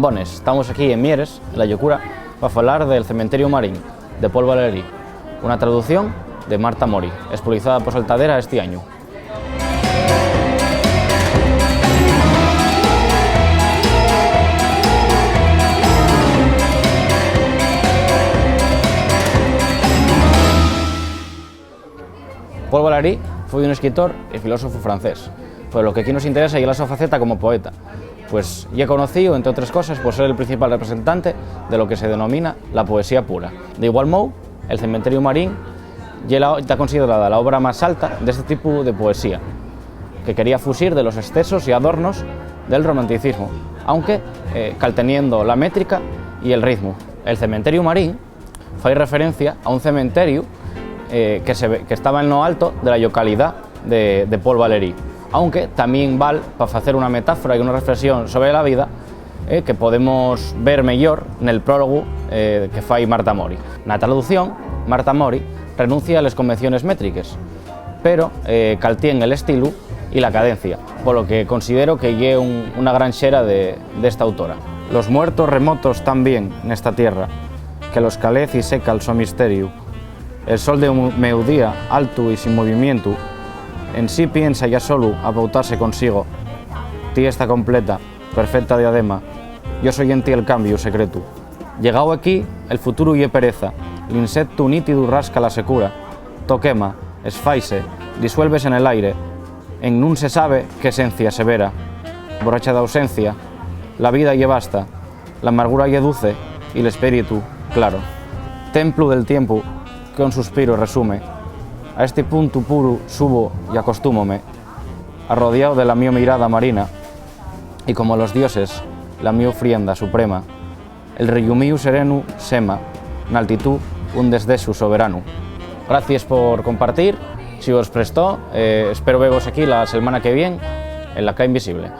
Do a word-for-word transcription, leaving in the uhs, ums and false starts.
Bones, tamos aquí en Mieres, en La Llocura, pa falar del Cementeriu Marín, de Paul Valéry, una traducción de Marta Mori, espolizada por Saltadera esti añu. Paul Valéry foi un escritor y filósofu francés, pero lo que aquí nos interesa ye la so faceta como poeta. Pues ye conocíu, entre otres coses, por ser el principal representante de lo que se denomina la poesía pura. De igual mou, El Cementeriu Marín ye la, ta considerada la obra más alta d'este tipu de poesía, que quería fuxir de los excesos y adornos del romanticismo, aunque, eh, calteniendo la métrica y el ritmo. El Cementeriu Marín fai referencia a un cementeriu, eh, que se ve, que estaba en lo alto de la llocalidá de, de Paul Valéry, aunque tamién val pa facer una metáfora y una reflexión sobre la vida, eh, que podemos ver meyor nel prólogu, eh, que fai Marta Mori. Na traducción, Marta Mori renuncia a les convenciones métriques, pero, eh, caltién el estilu y la cadencia, polo que considero que ye un, una gran xera de, d'esta autora. Los muertos remotos tán bien nesta tierra, que los calez y seca el so misteriu. El sol de un meudía, altu y sin movimientu, en sí piensa ya solu a pautase consigo. Ti esta completa, perfecta diadema, yo soy en ti el cambiu secretu. Llegao equí, el futuru ye pereza, l'insectu nítidu rasca la secura, to quema, esfaise, disuélvese nel aire, en nun se sabe qué esencia severa, borracha d'ausencia, la vida ye vasta, l'amargura ye duce y l'espíritu claro. Templu del tiempu, que un suspiro resume, a esti puntu puru subo y acostúmome, arrodiao de la mio mirada marina, y como los dioses, la mio frienda suprema, el rellumíu serenu sema, n'altitú, un desdexu soberanu. Gracies por compartir. Si vos prestó, eh, espero vevos aquí la selmana que vien, en La Ca Invisible.